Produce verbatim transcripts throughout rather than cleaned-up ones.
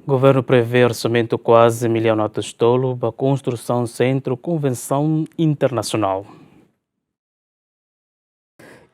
Governu prevee orsamentu kuaze millaun atus tolu ba konstrusaun Sentru Konvensaun Internasionál.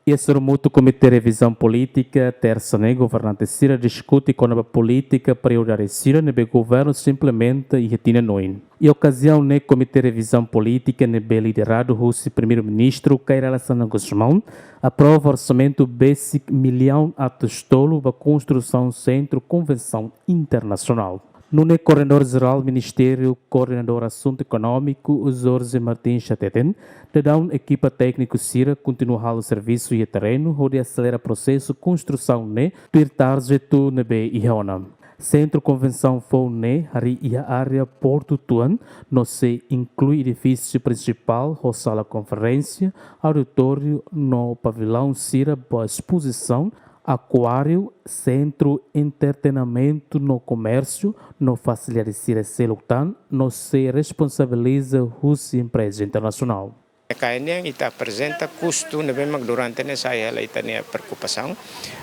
Iha sorumutu Komité Revizaun Polítika, tersa ne'e governante sira diskute kona-ba polítika prioridade sira ne'ebé governu sei implementa iha tinan oin. Iha okaziaun ne'e Komité Revizaun Polítika ne'ebé lideradu husi Primeiru-Ministru Kay Rala Xanana Gusmão aprova orsamentu besik millaun atus tolu ba konstrusaun Sentru Konvensaun Internasionál. Nune'e Koordenadór Jerál Ministériu, Koordenadór Asuntu Ekonómiku, Jorge Martins hateten, daudaun ekipa tékniku sira kontinua halo servisu iha terrenu hodi aselera prosesu konstrusaun ne'e tuir tarjetu ne'ebé iha ona. Sentru Konvensaun foun ne'e harii iha área Portu Tuan, no sei inklui edifísiu prinsipál ho sala konferénsia, auditóriu no pavilaun sira ba espozisaun, akuáriu, sentru entretenimentu no komérsiu, no fasilidade sira seluk tan, no sei responsabiliza husi empreza internasionál. Kain nian ita aprezenta kustu ne'ebé mak durante ne'e sai hela ita-nia preokupasaun,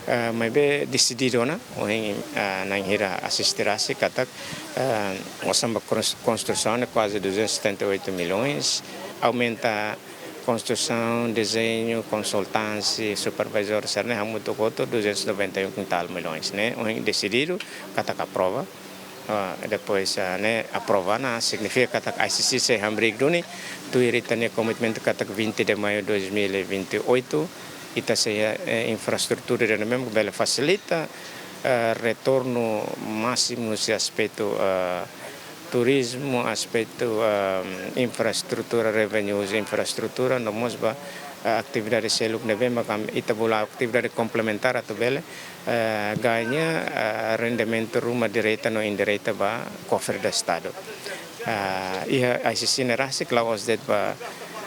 eh, maibé desididu ona, ohin, eh, na'in hira asiste rasik katak, eh, osan ba kons-, konstrusaun ne'e kuaze duzentos e setenta e oito milhões, aumenta konstrusaun, dezeñu, konsultansi, supervizór, sira-ne'e hamutuk hotu duzentos e noventa e um e tal milhões, ne'e ohin desididu katak aprova. Ah, depois, ah, ne'e aprova ona signifika katak I C C sei hamriik duni, tuir ita-nia komitmentu katak vinte de maio dois mil e vinte e oito, ita sei, eh, infraestrutura ida-ne'e mak bele fasilita, eh, retornu másimu husi aspetu, eh, turizmu, aspetu, eh, infraestrutura, revenue husi infraestrutura, no mós ba, eh, atividade seluk ne'ebé mak ami, ita bolu atividade komplementár atu bele, eh, gaña, eh, rendimentu ruma direta no indireta ba kofre do Estadu. Eh, iha I C C ne'e rasik la'ós de'it ba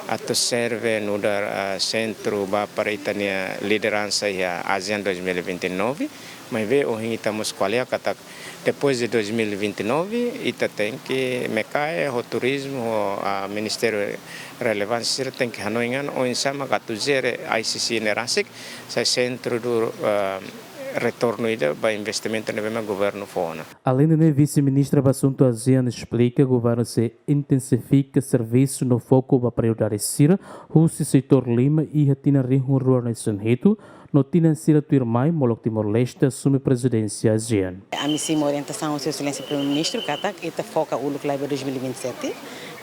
atu serve nu'udar, eh, sentru ba para ita-nia lideransa iha ASEAN dois mil e vinte e nove, maibé ohin ita mós ko'alia katak depois de dois mil e vinte e nove, ita tenke mekae ho turizmu, ho, ah, ministériu relevante sira tenke hanoin an oinsá mak atu jere I C C ne'e rasik sai sentru do, ah, retornu ida ba investimentu ne'ebé mak governu fó ona. Aleinde ne'e, Vise-Ministra ba Asuntu ASEAN esplika governu sei intensifika servisu no foku ba prioridade sira husi setór lima iha tinan rihun rua ruanulu-resin-hitu, no tinan sira tuirmai molok Timor-Leste asume prezidénsia ASEAN. Ami simu orientasaun husi Exelénsia Primeiru-Ministru katak ita foka uluk lai ba dois mil e vinte e sete,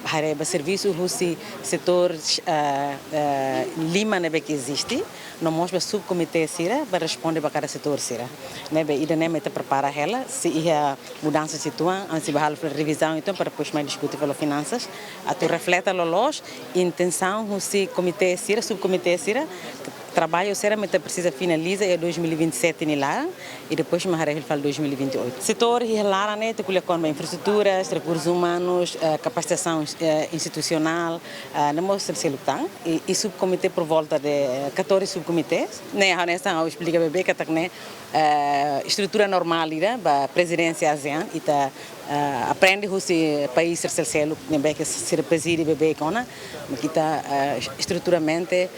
haree ba servisu husi setór, eh, eh, lima ne'ebé ke eziste, no mós ba subkomité sira ba responde ba kada setór sira. Ne'ebé ida-ne'e mak ita prepara hela, se iha mudansa situasaun, ansi ba halo revizaun, entaun para depois mai diskute fali ho finansas, atu refleta loloos intensaun husi komité sira, subkomité sira, traballu sira mak ita presiza finaliza iha dois mil e vinte e sete nia laran, i depois mak haree fali dois mil e vinte e oito. Setór iha laran ne'e ita ko'alia kona-ba infraestruturas, rekursus umanus, eh, kapasitasaun, eh, institusionál, eh, no mós sel-, seluk tan, i, i subkomité por volta de, eh, catorze subcomités. Ne'e, hanesan ha'u esplika beibeik katak ne'e, eh, estrutura normál ida ba prezidénsia ASEAN, ita, eh, aprende husi país sel-, seluk ne'ebé ke sira prezide beibeik ona, mak ita, eh, estruturalmente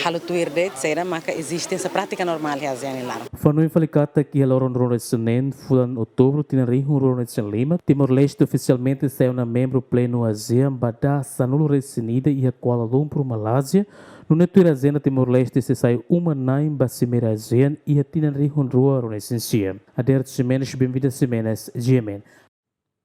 halo tuir de'it saida maka eziste hanesan prátika normál iha ASEAN nia laran. Fó hanoin fali katak iha loron ruanulu-resin-neen fulan Outubru tinan rihun rua ruanulu-resin-lima, Timor-Leste ofisialmente sai ona membru plenu ASEAN ba dala sanulu-resin-ida iha Kuala Lumpur, Malázia, nune'e tuir ajenda Timor-Leste sei sai uma-na'in ba Simeira ASEAN iha tinan rihun rua ruanulu-resin-sia. Ader Ximenes, Benvida Ximenes, G M N.